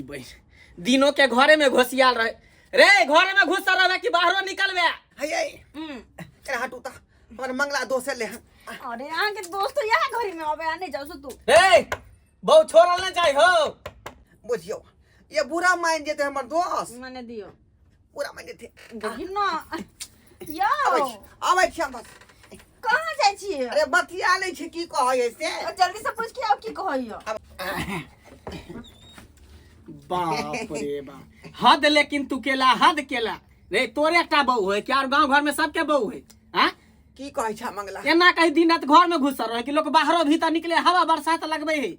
बहिन दिनो के घरे में घोसियाल रहे रे, घरे में घुसल रहे कि बाहरो निकलबे? हे ए हटू त हमर मंगला दोस्त ले हन। अरे अहाँ के दोस्त तो यहाँ घरी में आबे, आ नहीं जाओ तू। रे बहु छोड़ल नहीं जाय हो। बुझियो ये बुरा मान जेते हमर दोस्त। मने दियो। बुरा मान जेते। देखी ना यौ। आबै छी, आबै छी हम बस। कहाँ जाइ छी? अरे बतिया लै छी की कहै से। जल्दी से पूछ के आओ की कहै। बाप रे बाप, हद लेकिन तू केला हद केला रे। तोरे एकटा बहू है कि और गांव घर में सबके बहू है? हाँ की कहै छ मंगला? एना कहीं दिन रात घर में घुसल रहे कि लोग बाहरो भीतर निकले हवा बरसात लगबे है।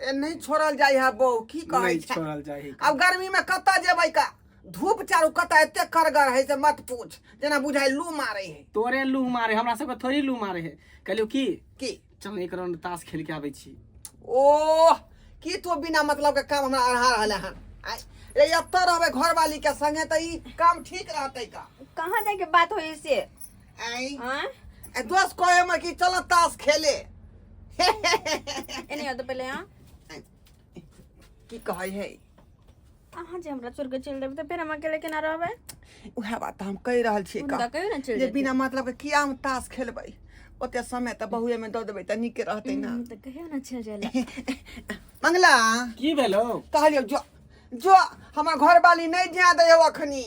ए नहीं छोड़ल जाय है बहू, की कहै नहीं छ? छोड़ल जाय है। अब गर्मी में कतऽ जेबै का, धूप चारू कतऽ एते करगर है से मत पूछ, जेना बुझाय लू मारे है। तोरे लू मारे, हमरा सबके थोड़ी लू मारे है। कहलियो की की? चल एक राउंड ताश खेल के आबै छी। ओह की तू बिना मतलब के काम हमरा अढ़ा रहल हन। रे एतऽ रहबै घरवाली के संगे तऽ ई काम ठीक रहतै का? कहाँ जाय के बात होई से? आई हाँ ए दोस्त कहे हमर कि चलो ताश खेले। एने आओ तो पहले। हाँ की कहै है? अहाँ जे हमरा छोड़ के चलि देबै तऽ फेर हम अकेले केना रहबै? उएह बात तऽ हम कहि रहल छियै हुनका का कहियो ने चलि जे जेतै। बिना मतलब के किया हम ताश खेलबै, ओते समय तऽ बहुए में दऽ देबै तऽ नीके रहतै ना। तऽ कहियो ने चलि जाय। मंगला की भेलो? कहलियौ जो जो हमर घरवाली नहीं जाय दैयौ अखनी।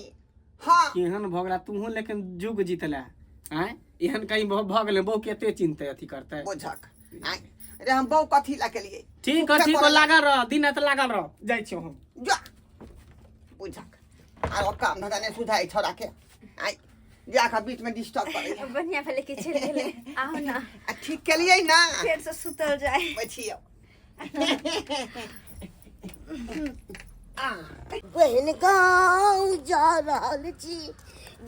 हाँ केहन भऽ गेला तूहू, लेकिन जुग जीतला आँय, एहन कहीं भऽ गेलै बहु के एते चिन्हते अथी करते। बुझक आँय रे, हम बहु कथी ला केलियै? ठीक है ठीक है, लागल रह दिन रात लागल रह, जाइ छियौ हम। जा बुझक आरो काम धंधा नहीं सुझाई छोरा के, आइ जाके बीच में डिस्टर्ब करे। बढ़िया भेलै कि चलि गेलै, आउ ना। आ ठीक केलियै ना। फेर से सुतल जाय। बैठियौ। बहिन गाँव जा रहल छी,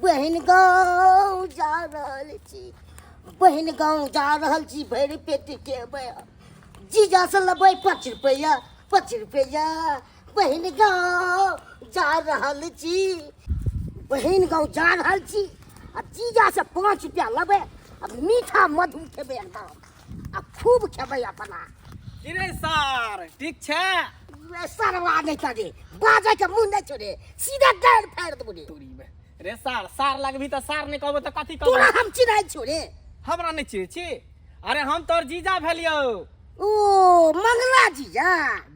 बहिन गाँव जा रहल छी, बहिन गाँव जा रहल छी, भरि पेट खेबै, जीजा से लेबै 5 रुपैआ, 5 रुपैआ। बहिन गाँव जा रहल छी, बहिन गाँव जा रहल छी आ जीजा से 5 रुपैआ लेबै आ मीठा मधु खेबै एकदम आ खूब खेबै अपना। की रे सार, ठीक छै? सरवा नहीं करे बाजे के मुंह नहीं छोड़े, सीधा डार फाड़ देबो रे। तोरी बे। रे सार, सार लगबी तऽ सार नहि कहबो तऽ कथी तोरा कहबो? हम चिन्है छियौ रे। हमरा नहि चिन्है छी? अरे हम तोर जीजा भेलियौ। ओ मंगला जीजा।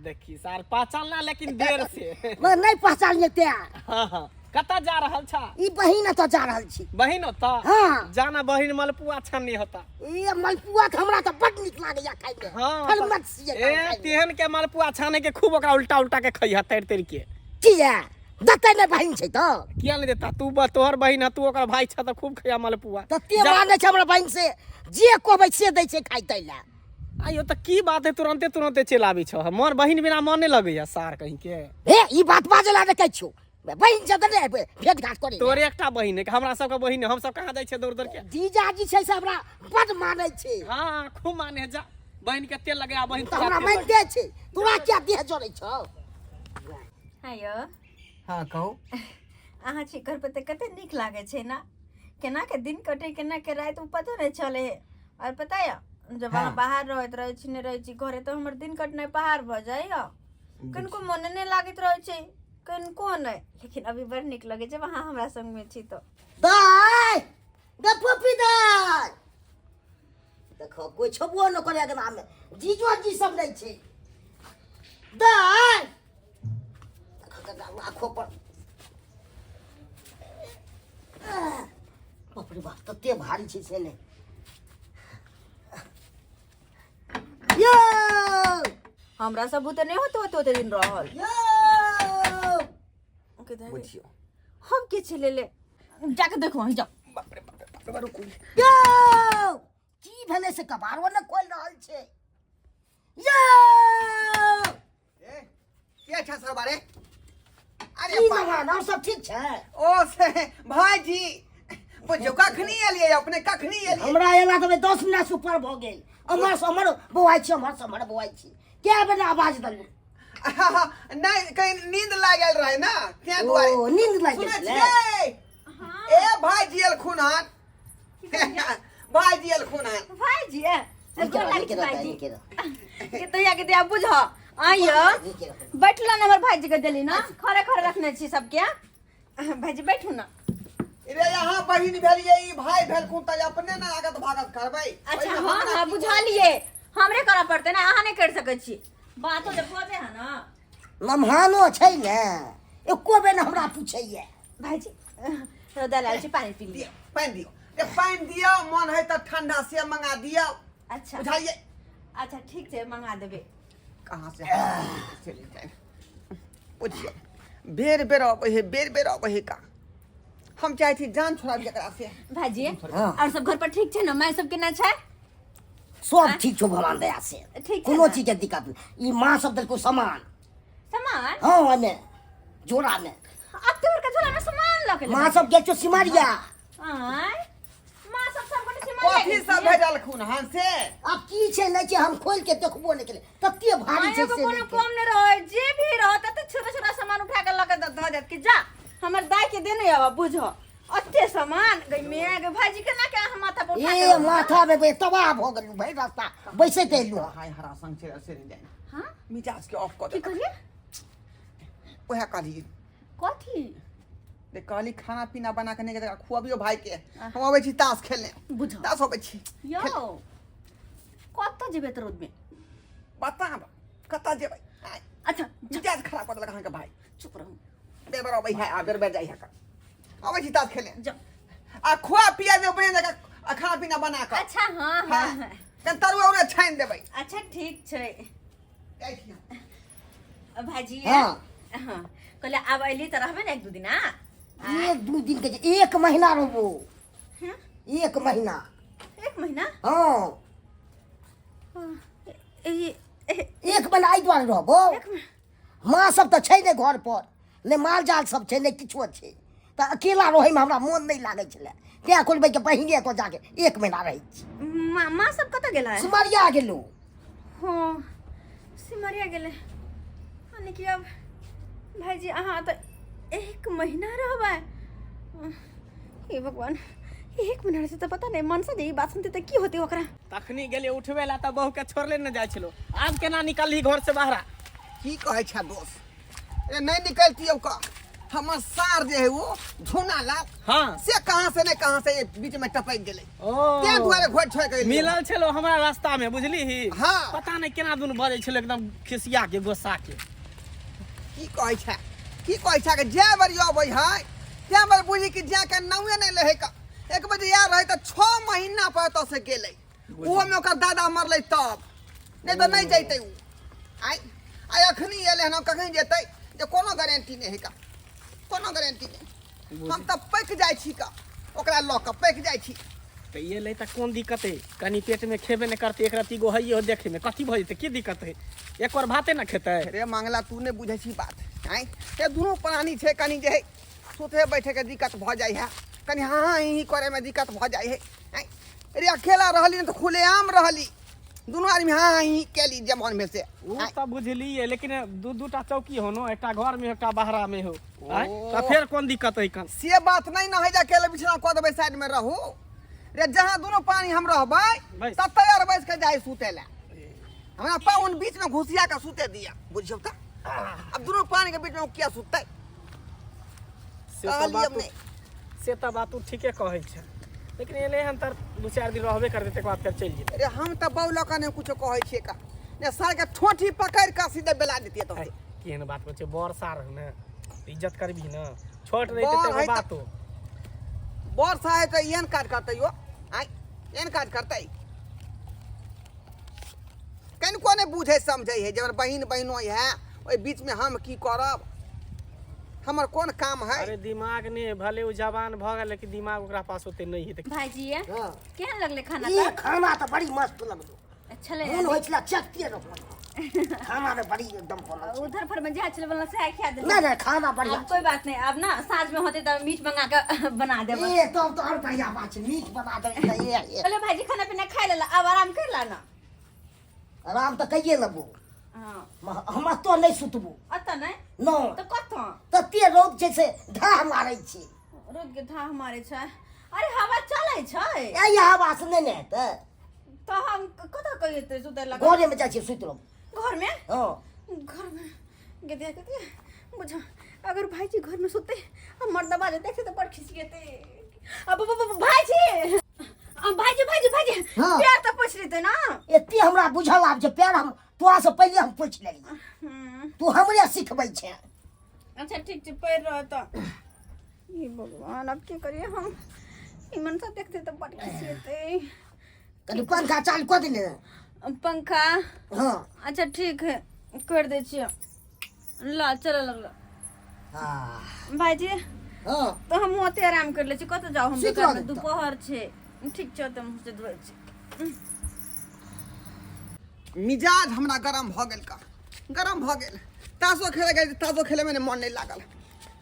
देखी सार पहचानला लेकिन देर से। मगर नहीं पहचानिए ते। हाँ, कतऽ जा रहल छा? ई बहिन एतऽ जा रहल छी। बहिन ओतऽ? हाँ। जाना बहिन मलपुआ छन्नी होता। ई मलपुआ तऽ हमरा तऽ बड नीक लागैया खाइमे। हाँ फलमत छियै ए खाइमे। तेहन के मलपुआ छाने के खूब ओकरा उल्टा उल्टा के खइहा तैर तैर के। किया देतै नहि बहिन छै तऽ? किया नहि देता? तू तोहर बहिन है, तू ओकर भाई छ तऽ खूब खइहा मलपुआ। तऽ ते मानै छै हमरा बहिन से, जे कहबै से दै छै खाइ तै लए। आइयो तऽ की बात है, तुरंते तुरंते चलि आबै छौ, मोर बहिन बिना मन नहि लगैया सार कहीं के। हे ई बात बाजै ला नहि कहै छियौ, बहिन छै तऽ नहि एबै भेट घाट करै। तोरे एकटा बहिन है, हमरा सबके बहिन है, हम सब कहाँ जाइ छियै दौड़ दौड़ के? जीजाजी छै से हमरा बड मानै छै। हाँ खूब माने है, जा बहिन के तेल लगे बहिन तऽ हमरा मानिते छै, तोरा किया देह जरै छौ? हाँ यौ। हाँ कहू। अहाँ छी घर पर तऽ कते नीक लागै छै ना, केना के दिन कटे केना के राति ओ पतो नहि चले है। और पता यऽ जब अहाँ हाँ। बाहर रहैत रहै छी, नहि रहै छी घरे, तऽ हमर दिन कटनाइ पहाड़ भऽ जाइए, कनिको मोने नहि लागैत रहै छै कनिको नहि। लेकिन अभी बड़ नीक लगै छै जब अहाँ हमरा संगमे छी तऽ। दाय गे पपी दाय, देखो कोई छबो न करे अंगना में, जीजो जी सब नहीं छै। दाय देखो कका आँखो पर, बाप रे बाप तते भारी छै से नहि। यो हमरा सब बुते नहि होते होते ओते दिन रहल। यो ओके दाइ, बुझियौ हम के छै लेले जाके देखो, अहीं जाओ। बाप रे बाप रे बाप रे, रुकू। यो की भेलै से कबाड़ो ने खोलि रहल छै। यो ए के छ सर बारे? अरे की बाप। नवान, और सब ठीक छै? ओ से भाईजी बुझियौ कखनी एलियै अपने, कखनी एलियै? हमरा एला तऽ 10 मिनट से ऊपर भऽ गेल। अमर से अमर बौआइ छी, अमर से अमर बौआइ छी, कए बेर आवाज देलहुँ? नहीं कहीं नींद लागल रहे ना तें दुआरे। ओ नींद लागि सुनै गेल छलै? छियै? ए भाईजी एलखुन हन, भाईजी एलखुन हन। भाईजी ए नीके गोर रह, लागै नीके छी रह, भाईजी। नीके रह। के तैया के दिया बुझ, आइयो बैठला ने हमर भाईजी के देली ना खरे खरे रखने छी सबके। भाईजी बैठू ना। रे यहाँ बहिन भेलिए ई भाई भेलखुन त अपने ना आगत भागत करबै। अच्छा ओहिमे हाँ हमरा हाँ की बुझलिए, हमरे करऽ पड़तै ना, अहाँ नहि कर सकै छी। बातो जे बजै है ना। लम्हानो छै ने, एको बेर ने हमरा पूछैया। भाईजी रौदा लाल छी, पानी पी लिअ। दियौ, पानि दियौ रे, पानि दियौ, मन है तऽ ठंडा से मंगा दियौ। अच्छा बुझलिए? अच्छा ठीक छै, मंगा देबै। कहाँ से चलि जाय बुझियौ, बेर बेर अबै है, बेर बेर अबै है का। हम चाहै छी जान छोड़ाबी एकरा से। भाईजी हाँ। और सब घर पर ठीक छै ने? माय सब केना छै? सब ठीक छौ भगवान दया से, ठीक छै कोनो ने? चीज के दिक्कत नहीं। ई माँ सब देलको सामान। सामान? हाँ, ओहिमे जोड़ा में। अब तो बड़का झोला में सामान लऽ के माँ सब गेल छौ सिमरिया। आय माँ सब सब गोटे सिमरिया कथी गेल सब छियै? भेजलखुन हन से? आब की छै नहि छै हम खोल के देखबो नहि केलियै, तते भारी आय छै एगो से कोनो नहि कम नहि रहै, जे भी रहत तते छोटा छोटा सामान उठा के लऽ के धऽ देत कि जा हमर दाई के देने आबऽ। बुझो अते सामान गई मैं गई भाईजी के ना के अहाँ माथा पर उठा के ए लऽ जाउ। माथा में बे तबाह भऽ गेलहुँ, भरि रास्ता बैसैत एलहुँ हँ। हाय हरा संग छै से नहि जाय। हाँ मिजाज के ऑफ कऽ की दे। कहलियै? ओएह कहली। कथी रे कहली खाना पीना बना के नहि के खुअबियो भाई के, हम अबै छी ताश खेलने। बुझो ताश अबै छी। यौ कतऽ जेबै तऽ रौद में? बताब कतऽ जेबै? आय, अच्छा मिजाज खराब कऽ देलक अहाँके भाई। चुप रहू। बेर बेर अबै है आ बेर बेर जाइ है। अबै छी ताश खेलने। जाउ। आ खुआ पिया देबै बढ़िआँ जकाँ आ खाना पीना बना कऽ। अच्छा हाँ हाँ हाँ कनि तरुआ उरुआ छानि देबै। अच्छा ठीक छै। जाइ छी हम। भाईजी। हाँ। हाँ कहले आब अयली तऽ रहबै ने एक दू दिना? एक दू दिन के जे, एक महीना रहबो। हाँ? एक महीना। एक महीना? हाँ। हाँ, एक महीना एहि दुआरे रहबो, एक महीना। माँ सब तऽ छै ने घर पर, नहि माल जाल सब छै नहि किछो छै, तऽ अकेला रहैमे हमरा मोन नहि लागै छलै, तेँ कहलबै कि बहिने एतऽ जाके एक महीना रहै छी। माँ माँ सब कतऽ गेलै? सिमरिया गेलहुँ। हाँ सिमरिया गेलै। यानी कि अब भाईजी अहाँ तऽ एक महीना रहबै। हे भगवान, एक महीना रहतै तऽ पता नहि मनसा जे ई बात सुनतै तऽ की होतै ओकरा। तखनी गेलियै उठबै ला तऽ बहू के छोड़ले ने जाइ छलो, आब केना निकलही घर से बाहरा? की कहै छै दोस्त रे, नहि निकलतियौ का हमर सार जे है वो झूना लाल। हाँ। से कहाँ से ने कहाँ से बीच में टपक गेलै। ओ तें दुआरे घर छोड़ के एलियै। मिलल छलो हमरा रास्ता में बुझली ही। हाँ। पता नहीं केना दुनू बजै छलो एकदम खिसिया के गुस्सा के। की कहै छै, की कहै छै कि जे बेर अबै है ते बेर बुझी कि जाके नामे नहि लहे का। एक बजे यार रहै तऽ 6 महीना पर एतऽ से गेलै, ओहो में ओकर दादा मरलै तब, नहि तऽ नहि जैतै ओ। आइ आइ अखनी एलै हन, कखनी जेतै जे कोनो गारंटी नहि है का, कोनो गारंटी नहि। हम तऽ पकि जाइ छी का, ओकरा लऽ कऽ पकि जाइ छी। तऽ एलै तऽ कोन दिक्कत है, कनि पेट में खेबे नहि करतै, एक रत्ती गो हइए हो देखे में कथी भऽ जेतै, की दिक्कत है, एक और भाते ने खेतै। रे मांगला तू नहि बुझै छी बात। आँय हे दुनू प्राणी छै, कनि जे है सुते बैठे के दिक्कत भऽ जाइ है, कनि हाँ हाँ ही ही करे में दिक्कत भऽ जाइ है। आँय रे अकेला रहली ने तऽ खुलेआम रहली, दुनू आदमी हाँ हाँ ही ही केली जे मन भेल से। ओ तऽ बुझलियै, लेकिन दू दू टा चौकी हो ने, एकटा घर में हो एकटा बाहरा में हो। आँय तऽ फेर कोन दिक्कत है कन? से बात नहीं ना है जे अकेले बिछना कऽ देबै साइड में रहू रे, जहाँ दुनू पानी हम रहबै बैस। ततऽ आर बैस के जाइ सुते लए, हमरा पाउन बीच में घुसिया के सुते दिया बुझियौ तऽ। अब दुनू पानी के बीच में किया सुततै? से तऽ कहलियै बात हम नहि। से तऽ बात तू ठीके कहै छै, लेकिन एलै हन तऽ दू चारि दिन रहबे करतै, तकर बाद फेर चलि जेतै। अरे हम तऽ बौ लऽ कऽ नहि कुछो कहै छियै का ने, सार के ठोठी पकड़ि कऽ सीधे बेला दितियै तऽ। है, केहन बात कहै छै, बड़ सार है ने, इज्जत करबही ने, छोट रहितै बड़ तऽ एगो है तऽ- बातो। बड़ साहेब तऽ एहन काज करतै यो, आँय एहन काज करतै? कनिको नहि बुझै समझै है जे हमर बहिन बहिनोइ है, ओहि बीचमे हम की करब, हमर कोन काम है? अरे दिमाग नहि, भले ओ जवान भऽ गेल लेकिन दिमाग ओकरा पास ओते नहि है। भाईजी हाँ। केहन लगलै खाना? ई तऽ खाना तऽ बड़ी मस्त लगलो। अच्छा लगलै। मोन होइ छलै चखते रहू, खाना में बड़ी एकदम बनल छै। उधर पर में जे छलै बनल सएह खा देलहुँ। नहीं नहीं खाना बढ़िया। अब कोई बात नहीं, अब ना साँझ में होते तऽ मीट मंगा के बना देबै। ए तब तो और बढ़िया बात छै, मीट बना देबै तऽ ए ए। कहले भाईजी खाना पीना खाइ लेला, अब आराम कर ला ना। आराम तऽ कहिए लेबो। हाँ। हम एतऽ नहि सुतबो। एतऽ नहि? नहि। तऽ कतऽ? तते रौद छै से धाह मारै छै। रौद के धाह मारै छै? अरे हवा चलै छै। ए हवा से नहि ने हेतै। तऽ हम कतऽ कहियै सुतै लए? घरे में जाइ छियै सुति रहबो। घर में? हाँ। घर में गदिया गदिया बुझा अगर भाईजी घर में सुते आ मर्दबा जे देखते तो बड़ खिसियते। अब अब अब भाईजी, अब भाईजी भाईजी भाईजी हाँ। पैर तो पोछ लेते ना। एते हमरा बुझल आब जे पैर हम तोरा से पहिले हम पोछि लेलियै। तू हमरे सिखबै छै। अच्छा ठीक छै, पैर रह तो। हे भगवान, अब की करिए हम? ई मनसा देखते तो बड़ खिसियते। कनि पंखा चालू कऽ देने। पंखा? हाँ। अच्छा ठीक है, कर दै छियै। ला चले लगलो। हाँ। भाईजी। हाँ। तो हम ओते आराम कर ले छी, कतऽ जाउ हम? सुति बेकार में रहबै तऽ। दुपहर छै। ठीक छै, तऽ हम से धोइ छी। मिजाज हमरा गरम भऽ गेल का, गरम भऽ गेल। तासो खेले गेल, तासो खेले में मन नहीं लागल।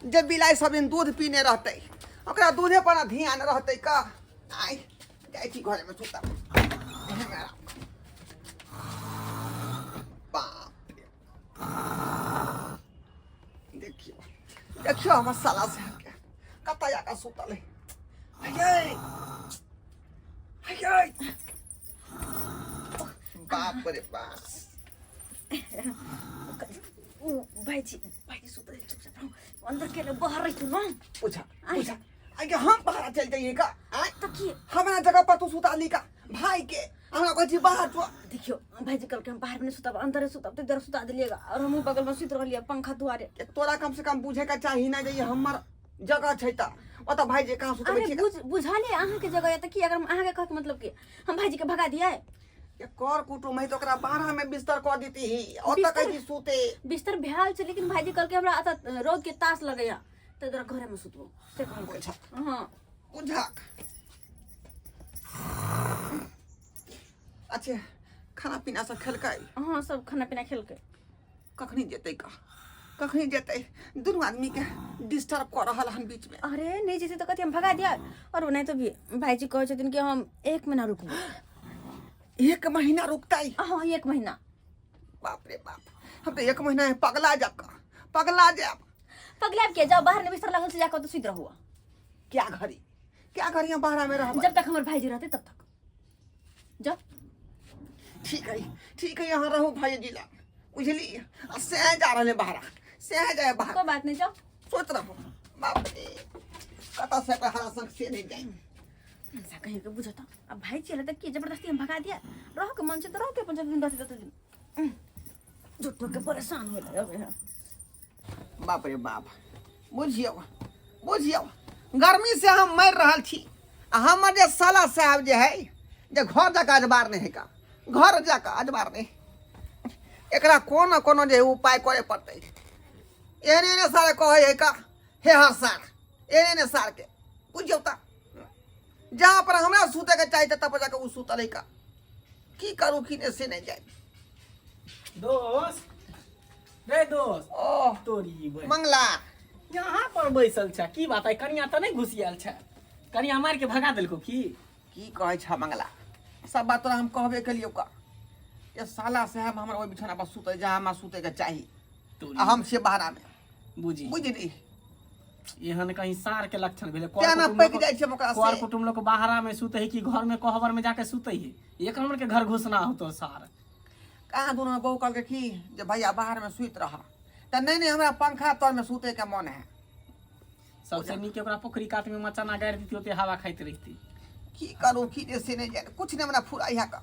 जे बिलाइ सब दिन दूध पीने रहतै ओकरा दूधे पर ध्यान रहतै का। आइ जाइ छी घरे में सुतब। बाप रे, देखियो देखियो हमर साला साहब के कतऽ जाकऽ सुतल है। हयै हयै, बाप रे बाप। ओ भाईजी भाईजी सुतल छै, चुपचाप रहू। अंदर के ले बाहर रहितु ना। पूछा पूछा, आगे हम बाहर चल जाइए का? आय तो की हमरा जगह पर तू सुता ली का भाई के? हमरा कहै छी बाहर जो। देखियो भाईजी, कल के हम बाहर में नहीं सुतब, अंदर सुतब, तो इधर सुता दिलिएगा और हम बगल में सुत रहलिए पंखा दुआरे। के तोरा कम से कम बुझे का चाही ना जे हमर जगह छै त ओत भाई जे कहाँ सुतबै अरे छी? बुझलिए अहाँ के जगह है त की अगर हम अहाँ के कह के मतलब की हम भाईजी के भगा दिए? के कर कुटुम है तो ओकरा बाहर में बिस्तर क देती ही ओत बिस्तर? कहै छी सुते। बिस्तर भ्याल छै, लेकिन भाईजी कल के हमरा अत रौद के तास लगैया त इधर घरे में सुतबो से कहलकै। बुझा। हां। बुझा। अच्छा खाना पीना सब खेलकै? हां, सब खाना पीना खेलकै। कखनी जेतै का, कखनी जेतै? दुनू आदमी के डिस्टर्ब कऽ रहल हन बीच में। अरे नहीं जेतै तऽ कथी हम भगा दिया? और नहीं तो भी भाईजी कहै छथिन कि हम 1 महीना रुकबो। 1 महीना रुकतै? हाँ, 1 महीना। बाप रे बाप, हम तो 1 महीना में पगला जाब का, पगला जाब। पगला के जाओ, बाहर में बिस्तर लागल छै, जाके ओतऽ सुति रहू। क्या घड़ी क्या घड़ी हम बाहर में रहब? जब तक हमर भाईजी रहते तब तक जाओ। ठीक है ठीक है, यहाँ रहू भाईजी ला बुझली। आ से जा रहले बाहर, से जाए बाहर। कोई बात नहीं, जाओ। सोच रहो। बाप रे, कतऽ से हरा संग से नहीं जाए। ऐसा कहीं के बुझता अब भाई चले तक की जबरदस्ती हम भगा दिया? रहो के मन से तो रहो के अपन जब दिन रहते तब दिन झूठ के परेशान हो लगे है। बाप रे बाप, बुझियौ बुझियौ, गर्मी से हम मरि रहल छी आ हमर जे साला साहब जे है जे घर जाके अजबार नहीं है का, घर जाके अजबार नहीं। एकरा कोनो कोनो जे उपाय करे पड़तै। एहने एहने सारे कहै है का हे हर सार, एहने एहने सार के बुझियौ त जहाँ पर हमरा सुते के चाही तब पर जाके उ सुतल है का। की करू की नहीं से नहीं जाए। दोस्त रे दोस्त। ओह तोरी बहिन। मंगला यहाँ पर बैसल छ, की बात है? कनिया तऽ नहीं घुसियाल छ? कनिया मार के भगा देलको की? की कहै छ मंगला, सब बात तोरा हम कहबे केलियौ का। ये साला साहब हमर ओहि बिछौना पर सुतै जहाँ हमरा सुतै के चाही आ हम छियै बाहरा में। बुझी बुझली। एहन कहीं सार के लक्षण भेलै। तेना कर कुटुम्ब पकि लोक- जाइ छै ओकरा से। कर कुटुम्ब लोग बाहरा में सुतै है कि घर में कोहबर में जाके सुतै है? एक नंबर के घर घुसना होतो सार। कहाँ दुनू बहू कहलकै की जे भैया बाहर में सुति रह, तऽ नहीं नहीं हमरा पंखा तर में सुतै के मन है। सबसे नीक ओकरा पोखरी कात में मचाना गाड़ि देती, ओते हवा खाइत रहिती। की करू की जे से नहीं जाने, कुछ नहीं हमरा फुराई है का।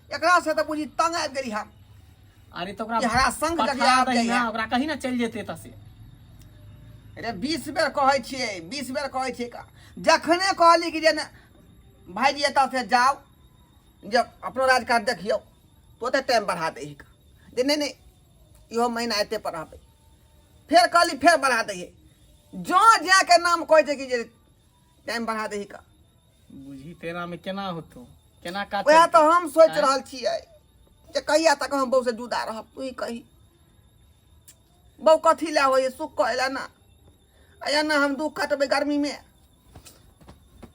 एकरा से तऽ बुझी तंग आबि गेली हम। अरे तो ओकरा ई हरा संग पठा जगह आबि दही जाइए। ना, ओकरा कहीं ना चलि जेतै एतऽ से। अरे 20 बेर कहै छियै, 20 बेर कहै छियै का। जखने कहली कि जे ने भाईजी एतऽ से जाओ जे अपनो राजकाज देखियौ, तो ओते टाइम बढ़ा दै का जे नहीं नहीं इहो महीना एते पर रहबै। फेर कहली फेर बढ़ा दै है, जँ जाके नाम कहै छै कि जे टाइम बढ़ा दै का। बुझी तेना में केना होतो, केना काज वएह चलतै? तऽ हम सोचि आँय? रहल छियै जे कहिया तक हम बहू से जुदा रहब। तू ही कही बहू कथी लए होइए, सुख कहै लए ना। आ एना हम दुख कटबै गर्मी में,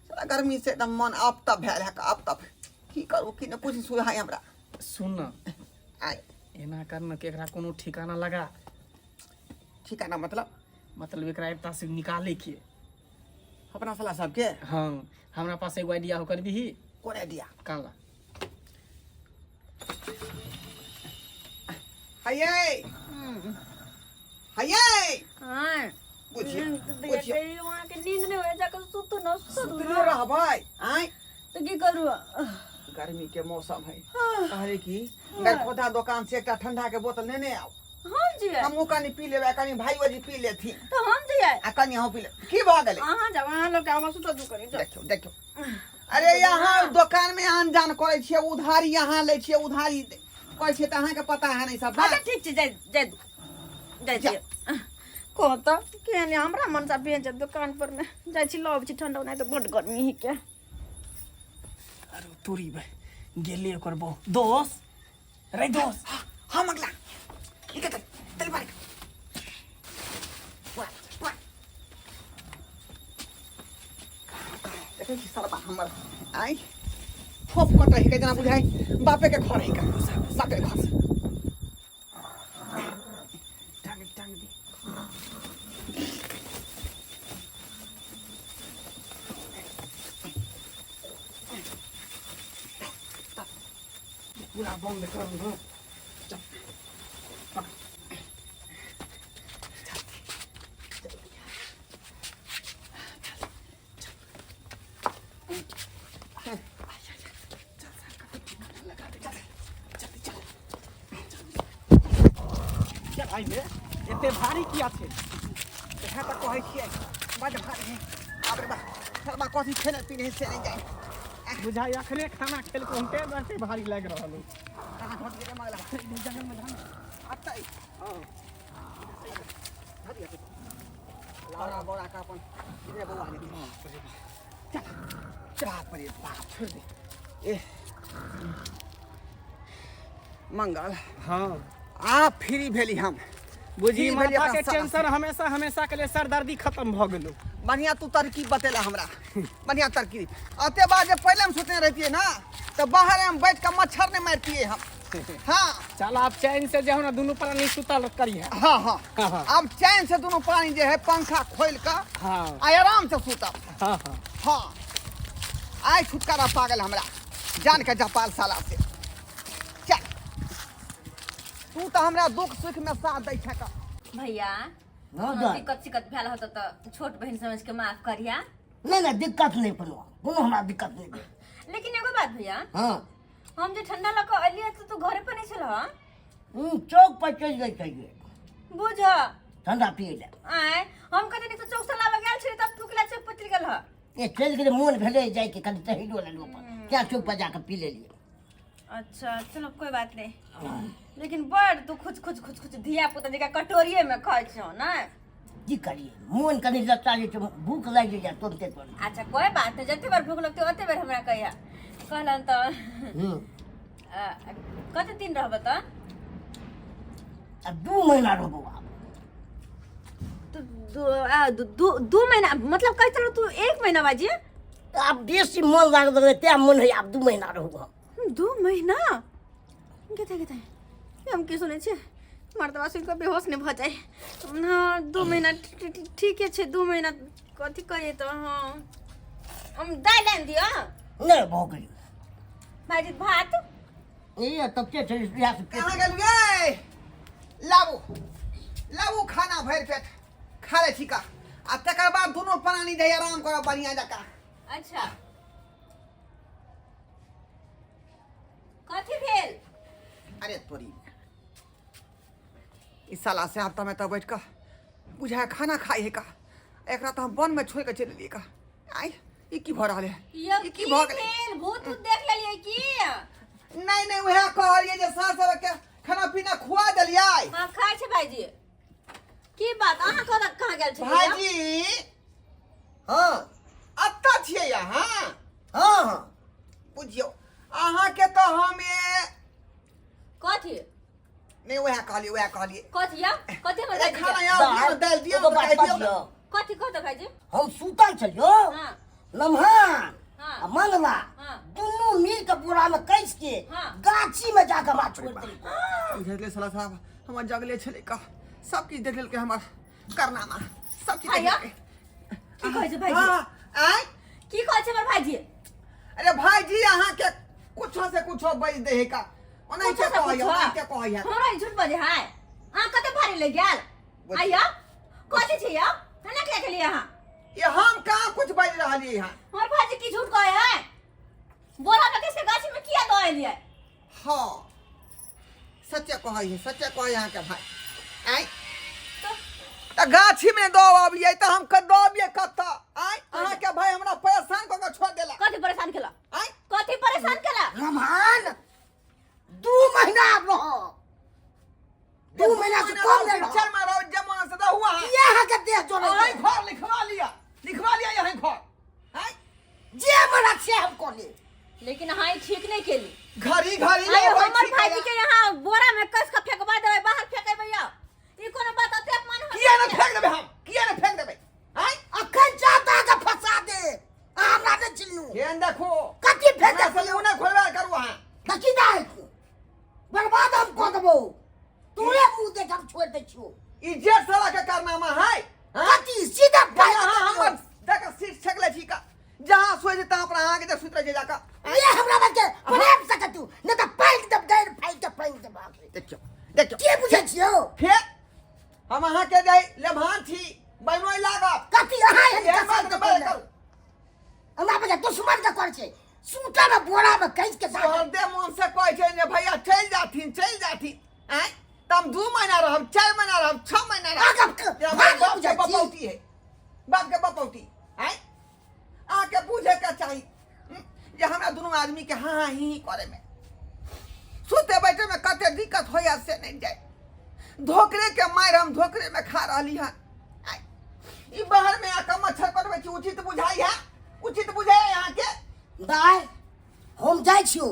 साला गर्मी से एकदम मन अब तब भेल है, अब तब की करू की नहि कुछ सुझाय हमरा। सुन न, आय। एना कर न कि एकरा कोनो ठिकाना लगा। ठिकाना मतलब? मतलब एकरा एतऽ से निकाले के। अपना साला सबके? हाँ, हमरा पास एगो आइडिया हो, कर दीही? कोन आइडिया? काला हये हयै हाँ बुझियौ भैया बुझियौ कहियो अहाँके नींद नहि होय जाकऽ सुतू न सुतू सुतलो न रहबै आँय तऽ की करू गर्मी के मौसम है कहले कि गरखोदा दोकान से एकटा ठंडा के बोतल नेने आउ हम जियै हमहूँ कनि पी लेबै कनि भाइयो जी पी लेथिन तऽ हम जियै आ कनि अहूँ पी ले की भऽ गेलै अहाँ जाउ अहाँ लोग हमरा सुतऽ दू कनि जाउ। देखियौ देखियौ अरे यहाँ दोकान में आन जान करै छियै उधारी यहाँ लै छियै उधारी करै छियै तऽ अहाँके पता है नहीं सब अच्छा बात ठीक छै जाइ जाइ दू जाइ छियै कह तऽ केहन हमरा मनसा भेज दोकान पर मे जाइ छी लऽ अबै छी ठंडा नहि तऽ बड्ड गर्मी ही के अरे तोरी बे गेले ओकर बहु दोस रे दोस हाँ मंगला निकल चल तेरे बारे वाह वाह देखै छी सरबा हमर आइ फोप कटै है जेना बुझाइ बापे के घर है का बापे के घर से टांग टांग दी पूरा बंद कर दो क्या भाई बे एते भारी किया छै इएह तऽ कहै छियै बड भारी है बाप रे बाप सरबा कथी खेने पीने से नहि जाइ बुझाइ अखने खाना खेलको हम तें एते भारी लागि रहल है कहाँ घट गेलै मगला जंगल में धान अतै लाड़ा बोरा का अपन इधरे बौआ ले चल बाप रे बाप छोड़ दे ए मंगल हाँ आ फ्री भेली हम बुझी फ्री भेली माथा अपना के सारा टेंशन हमेशा हमेशा के लिए सरदर्दी खत्म भ गेलो बढ़िया तू तरकीब बतेला हमरा बढ़िया तरकीब अते बार जब पहले हम सोचने रहतिए ना तो बाहर हम बैठ के मच्छर नहीं मारतिए हम हाँ चल आप चैन से जे हो ना दुनू प्राणी सुतल करिहे हाँ हाँ हाँ, हाँ। अब चैन से दोनों प्राणी जे है पंखा खोल के हाँ आ आराम से सुतब हाँ हाँ हाँ आइ छुटकारा पागल हमरा जान के जपाल साला से चल तू तो हमरा दुख सुख में साथ दै छक भैया हाँ, कोनो दाइ। दिक्कत सिक्कत भेल होत तऽ छोट बहिन समझ के माफ करिया नहि नहि दिक्कत नहि कोनो कोनो हमरा दिक्कत नहि भेल लेकिन एगो बात भैया हँ हम जे ठंडा लऽ कऽ एलियै तऽ तू घरे पर नहि छलह चौक पर चलि गेल छलियै बुझ ठंडा पियै लए आँय हम कहते नहीं तो चौक से लाबऽ गेल छली तब तू केला चौक पर चलि गेल ह ए चलि गेलै मोन भेलै जाइके कनि टहलो लेलहुँ अपन क्या चौक पर जाकऽ पी लेलियै अच्छा चलो कोई बात नहीं लेकिन बड़ तू खुच खुच खुच खुच धिया पुता जका कटोरिये में खाइ छौ ना की करियै मोन कनि लत्ता जे छै भूख लागि जाइए तुरन्ते तुरन्ते अच्छा कोई बात नहीं जते बार भूख लगते ओते बार हमरा कहिया कहलन तऽ कते दिन रहब तऽ आ 2 महीना रहबो आब। तू 2 महीना मतलब कहै छलौ तू एक महीना बाजी। आब बेसी मन लागल रहै तें मन होइए आब 2 महीना रहू हम। 2 महीना? गेते गेते हम की सुनै छियै, मर्दबा सुनि कऽ बेहोश नहि भऽ जाय। हँ, 2 महीना ठीके छै। 2 महीना कथी कहियै तऽ हँ हम दालि आनि दिअ? नहि, भऽ गेलै। भाइजी, भात? ए तब के छै इएह से कहाँ गेलियै? लाबू लाबू खाना, भरि पेट खा ले छिका आ तकर बाद दुनू प्राणी जे आराम करब बढ़िया जकाँ। अच्छा, कथी भेल? अरे तोरी, ई साला से आब तमे तऽ बैठ कऽ बुझाय खाना खाइ है का। एकरा तऽ हम वन में छोड़ि कऽ चलि एलियै का। आइ ई की भऽ रहल है? यौ, ई की भऽ गेलै? भेल? भूत उत देख लेलियै की? नहि नहि, उएह कहलियै जे सास सबके खाना पीना खुआ देलियै। हाँ, खाइ छै भाइजी। की बात, अहाँ कहाँ कहाँ गेल छलियै? भाईजी। हँ। एतऽ छियै अहाँ? हँ हँ। बुझियौ अहाँके तऽ हम ए कथी? नहि, उएह कहलियै, उएह कहलियै। कथी यौ, कथी हमर अरे भाइजी खाना के? यहाँ दियौ ने, दालि दियौ एगो बात ने, दियौ ने। बजियौ। कथी कहतो भाइजी? हम सुतल छलियौ। लम्हान आ मंगला दुनू मिल के बोरा में कस के गाछी में जाके हमरा छोड़ देलकै। बुझलियै साला साहब हमर जगले छलै का, सब किछु देख लेलकै, हमर करनामा सब किछु देख भैया, लेलकै। की कहै छै भाइजी? हाँ, आँय? की कहै छै हमर भाइजी? अरे भाईजी, अहाँके कुछो से कुछो बज दे है का, ओनाहिते कुछो से कहैया। कुछो? ओनाहिते कहैया। हमरा ई झूठ बजे है? अहाँ कते भारी ले गेल? आइया कथी छै यौ एना किया केलियै अहाँ ये हम कहाँ कुछ बाजि रहलियै हँ हमर भाईजी की झूठ कहै है बोरा में किसके गाछी में किया दऽ एलियै हाँ सच्चे कहै है सच्चे कहै अहाँके भाई आँय तऽ गाछीमे दऽ अबियै तऽ हम दऽ अबियै कतऽ आँय अहाँके भाई हमरा परेशान कऽ कऽ छोड़ि देला कथी परेशान केला आँय कथी परेशान केला रमहान 2 महीना आब रह 2 महीना से कम नहीं रह चल मारो जमाना से रहू अहाँ ये अहाँके देह जोड़ै अहाँ छै। घर लिखवा लिअ लिखवा लिअ यहाँ घर आँय जे हमरा से हम कऽ लेब लेकिन अहाँ ई ठीक नहीं केली घड़ी घड़ी आयो अबै हमर छी भाईजी के यहाँ बोरा में कस के फेंकवा देबै बाहर फेंकेबै यौ ई कोनो बात अते अपमान हम किया ने फेंक देबै हम किया ने फेंक देबै आँय अखन जा तऽ अहाँके फंसा दे अहाँ हमरा नहि चिन्हू केहन देखो कथी फेंक हमरा से मुँह नहि खोलबा करू अहाँ देखी दाइ बर्बाद हम कऽ देबौ तोरे मुँह देख हम छोड़ि दै छियौ ई जेठ साला के कारनामा है हाँ? कथी सीधा पाइ यहाँ हमर देख सीट छकले छी का जहाँ सोए छै तहाँ पर अहाँके जे सुति रहै छै जाकऽ ये हमरा बच्चे प्रेम से कतू नहि तऽ पाइक देब गैर फाइक के पाइक देब अहाँके देखियौ देखियौ के बुझै छियौ फेर हम अहाँके जे लेभान छी बहिनोइ लागब कथी अहाँ एहन एहन कसम बात के के बात बोलै करू हमरा बच्चे दुश्मन के करै छै सूटर में बोरा में कैस के साथ तोहर मन से कहै छै जे भैया चलि जाथिन चलि जाथिन आँय तऽ हम 2 महीना रहब 4 महीना रहब 6 महीना रहब आगब जे हमर भाग बाप के बुझै छी बपौती है बाप के बपौती आँय अहाँके बुझे के चाही जे हमरा दुनू आदमी के हाँ हाँ ही ही करे में सुते बैठे में कते दिक्कत होइया से नहीं जाए धोकरे के मारि हम धोकरे में खा रहली हन आँय, ई बाहर में आके मच्छर कटबै छी उचित बुझाइ है उचित बुझाइ है अहाँके दाय हम जाइ छियौ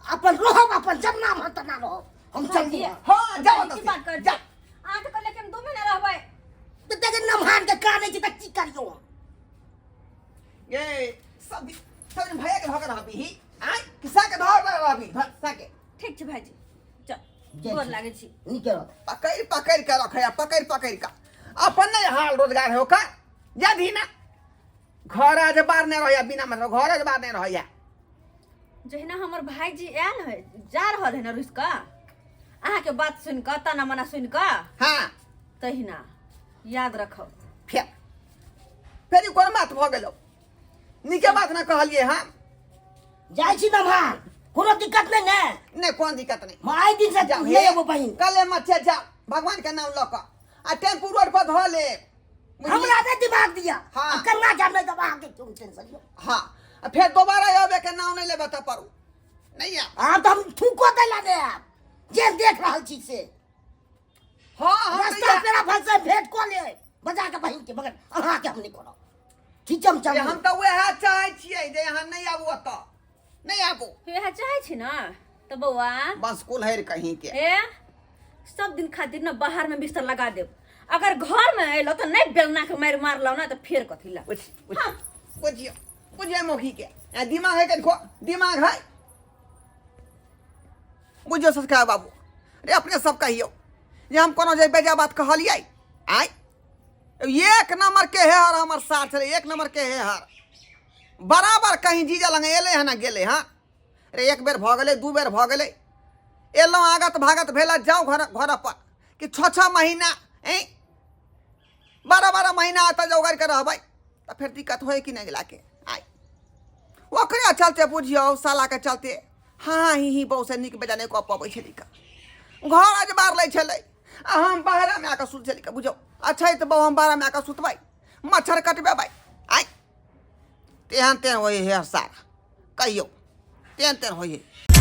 अपन रहब अपन जन्ना मन तना रहब हम चल भाईजी, हाँ जाओ की बात कर जा अहाँ तऽ कहलियै कि हम 2 महीना रहबै तऽ देख नमहान के कानै छै तऽ की करियौ हम? ये सब दिन सब दिन भैया के धोकर रहबी ही आँय किसा के धोकर रहबी सा के ठीक छै भाईजी चल जाइ गोर छी। लागै छी नीके रह पकड़ पकड़ के रखे पकड़ पकड़ के अपन नहीं हाल रोजगार है ओकर जा दी ना घर आज बाहर नहीं रहिया बिना मतलब घर आज बाहर नहीं रहिया जहिना हमर भाईजी आयल है जा रहल है ना रुसि कऽ अहाँके बात सुनि कऽ ताना मना सुनि कऽ हाँ तहिना याद रखब फेर फेर ई कोन बात भऽ गेलो नीके बात ना कहलिए हाँ जाइ छी नमहान कोनो दिक्कत नहि ने नहीं कोन दिक्कत नहीं हम आइ दिन से जाओ नहि एबो बहिन कले मत जाओ भगवान के नाम लऽ कऽ आ टेम्पू रोड पर धऽ ले हमरा नहि दिमाग दिया हाँ। आ कन्ना जाम नहि देब अहाँके क्यों टेंशन यौ हाँ आ फेर दोबारा आबे के नाम नहीं लेबे तऽ पड़ू नहीं आब आब तऽ हम थूको दै ला नहि आयब जे देख रहल छी से हाँ हम तऽ रास्ता पेड़ा फंसे भेंट कऽ ले बजा के बहिन के मगर अहाँके हम नहि करब ठीक छै हम जे चलू हम तऽ वएह चाहै छियै जे अहाँ नहि आबू ओतऽ नहि आबू इएह चाहै छी ने तऽ बौआ बस कुल्हैर कहीं के ए सब दिन खातिर ने बाहर में बिस्तर लगा देब अगर घर में अयलो तऽ नहि बेलना के मारि मारलौ ने तऽ फेर कथी ला बुझ बुझ बुझियौ बुझियौ मौगी के आ, दिमाग है कनिको दिमाग है बुझियौ संस्कार बाबू अरे अपने सब कहियौ जे हम कोनो जे बेजा बात कहलियै आय एक नंबर के है हर हमर साथ छलै एक नंबर के है हर बराबर कहीं जीजा लग एलै हँ ना गेलै हँ अरे एक बेर भऽ गेलै 2 बेर भऽ गेलै एलहुँ आगत भागत भेल जाउ घर घर पर कि 6-6 महीना ऐं 12-12 महीना एतऽ जोगाड़ के रहबै तऽ फेर दिक्कत होइ कि नहि गेलाके आइ ओकरे चलते बुझियौ सालाके चलते हाँ ही ही बहु से नीक बेजा नहि कऽ पबै छलै का घर अजबार लै छलै आ हम बाहरामे आकऽ सुत छलै का बुझियौ अच्छा तऽ बहु हम बाहरामे आकऽ सुतबै मच्छर कटबेबै आइ तेहन तेहन होइ हे सारा कहियौ तेहन तेहन होइ हे।